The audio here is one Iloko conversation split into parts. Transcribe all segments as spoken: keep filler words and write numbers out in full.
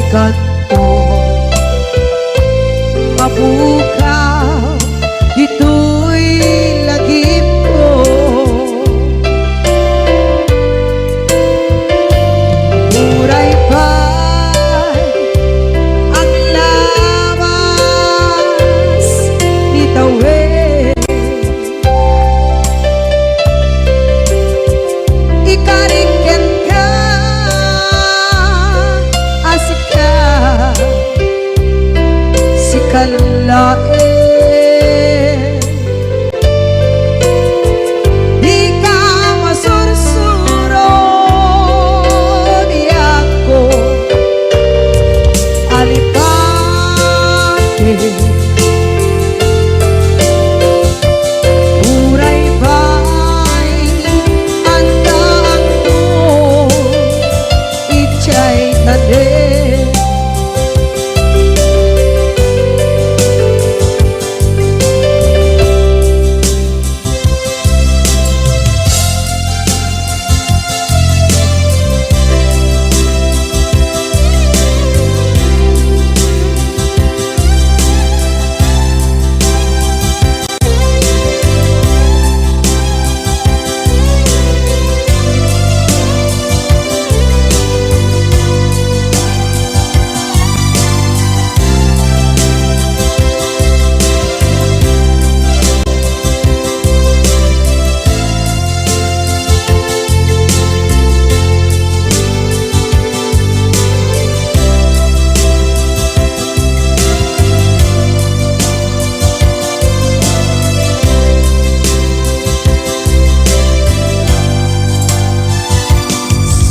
Kanton mapukaw ditoy lagipko. Uray pay aglabas ni tawen. Ikarik kenka a sika, sika laeng. Dika masursuro, biagko, alipati. Uray pay adda angko idiay tanem.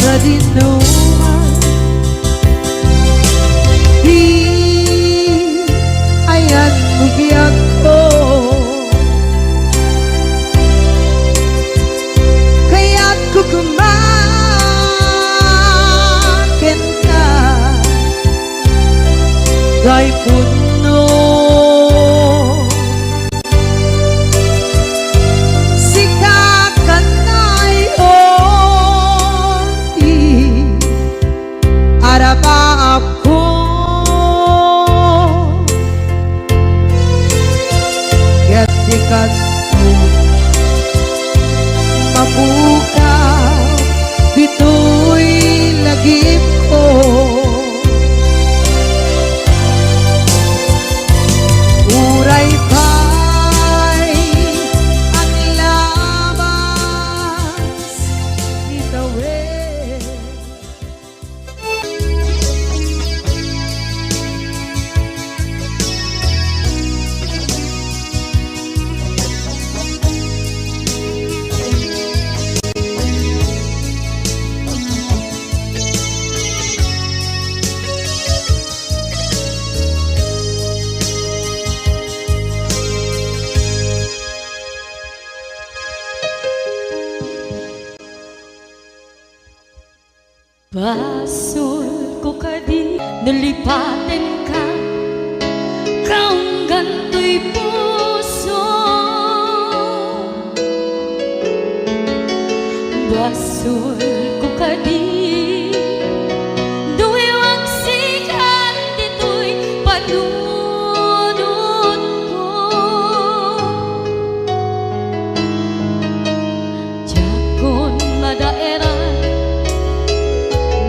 Sadinoman ti ayanmo, biagko. Kayatko koma kenka, Daypunno, sika kanayon ti arapaapko. Ket dika mapukaw ditoy lagipko. Uray pay aglabas ni tawen. Basolko kadi no lipatenka, kaunggan toy puso. Basolko kadi no iwagsikan ditoy panunotko. Diakon madaeran,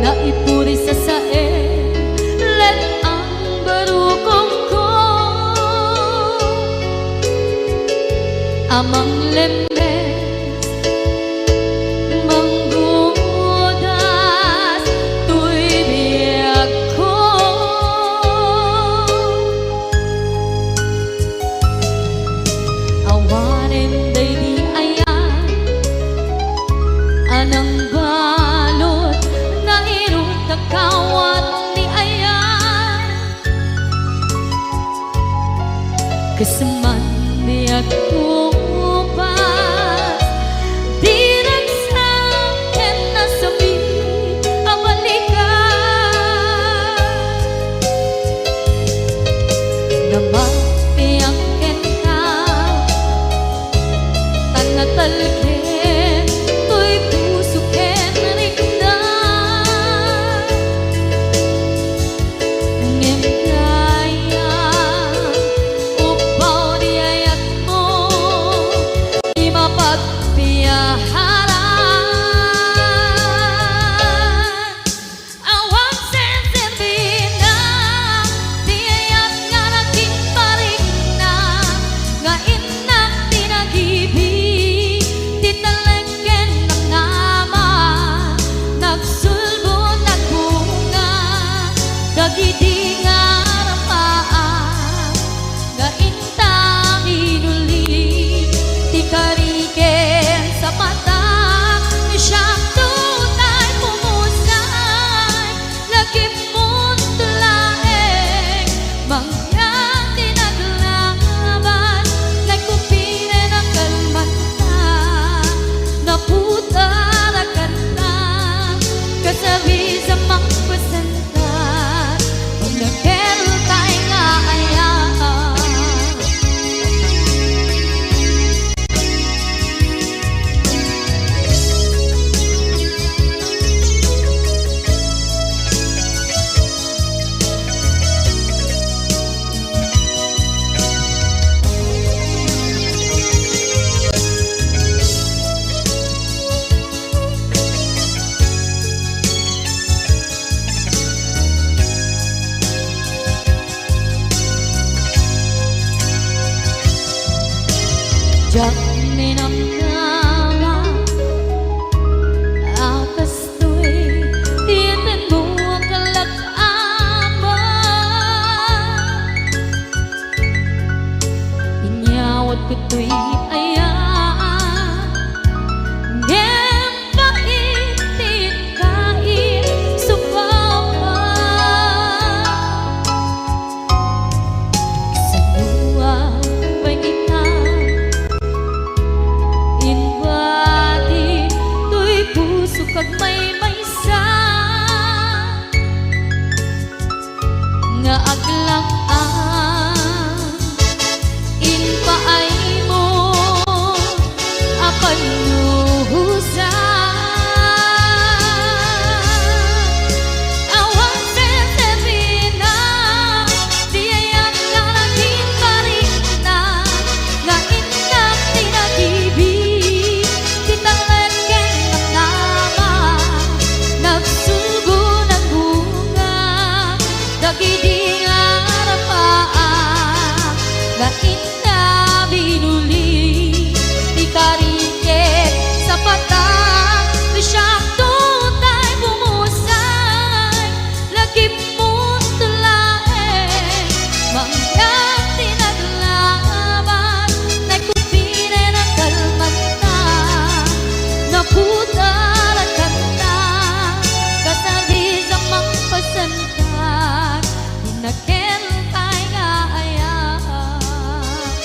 naipuri sasaen, let-ang barukongko a manglemmes, manggudas toy biagko. Awanen daydi ayan a nangbalud, nairut kakawat ni ayan. Ket saan man biagko pas, di ragsak ken nasakit a balikan. Namapiak kenka, tan natalged toy puso ken rikna. agmaymaysa nga aglang-ang impaaymo a pannuhosan. Awan serserina, ti ayat nga naging parikna, nga innak ti nagibig, ti talek ken namnama, nagsulgo, nagbunga, dagidi nga arapaak, nga inna binuli, ti kari ket sapata, ti siak tutay bumusay, lagipmo laeng, mangngag ti naglaban, naikutpinen a kalmanta, napudarakanna, kasabis a mangpasanka, di nakelkay nga ayat.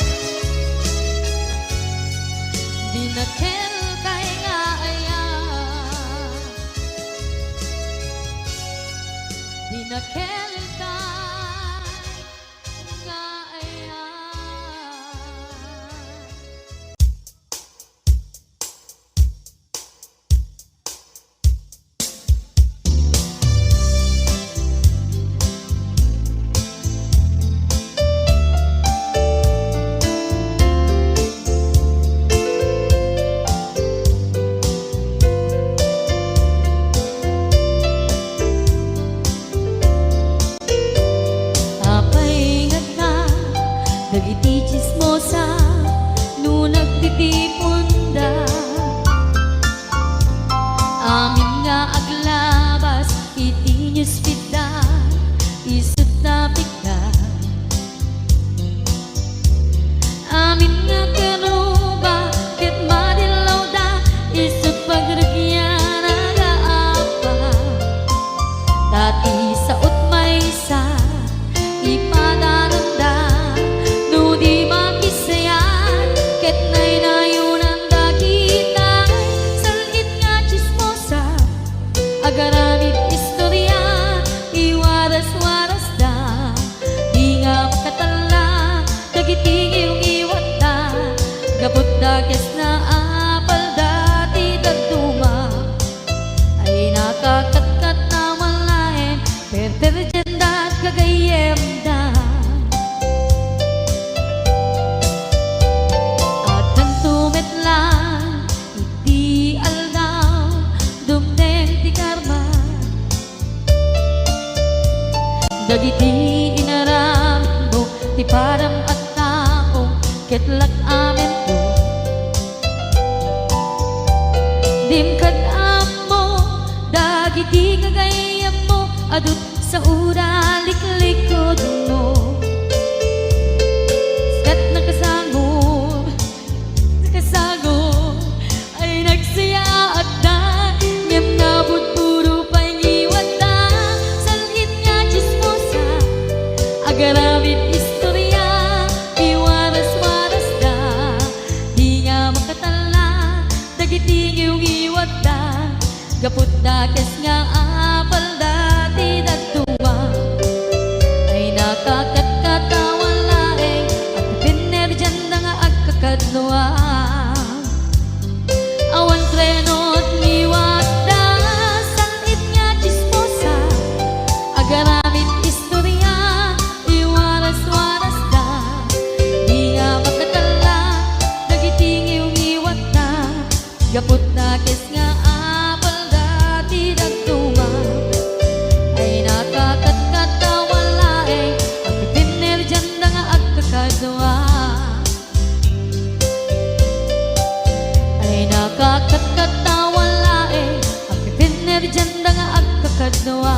Di nakelkay nga ayat. Di nakelkay nga ayat. Apay ngarud dagiti tsismosa no nagtitiponda? Amin nga aglabas iti newsfeedda, isut' napikda. Amin nga karuba ket madillawda, isut' pagrugianna nga apa. Ta ti sao't maysa, ipadananda no di makisayat, ket naynayonanda kitay sal-it nga tsismosa. Agaramid istoria, iwaras-warasda, di nga makatalla dagiti ngiwngiwatda, gapu ta kes nga apalda ti dadduma. Ay nakakatkat na malaen, perperdianda, gagayyemda. Addanto met laeng iti aldaw, dumteng ti karma. Dagiti inaramidmo ti padam a tao, ket lak-amento. Dim kad-ammo dagiti gagayyemmo, adu saoda liklikudmo. Ket nakasangor, nakasangor, ay nagsayaatda, ngem nabudbudo pay ngiwatda, sal-it nga tsismosa, agaramid istoria, iwaras-warasda, di nga makatalla dagiti ngiwngiwatda. Gapu ta kes nga apalda ti dadduma, ay nakakatkatawan laeng, agpipinnerdianda nga agkakadua. Awan treno ti ngiwatda, sal-it nga tsismosa, agaramid istoria, iwaras-warasda, di nga makatalla dagiti ngiwngiwatda. Gapu ta kes nga apalda ti dadduma, ay nakakatkatawan laeng, agpipinnerdianda nga agkakadua. Ay nakakatkatawan laeng, agpipinnerdianda nga agkakadua.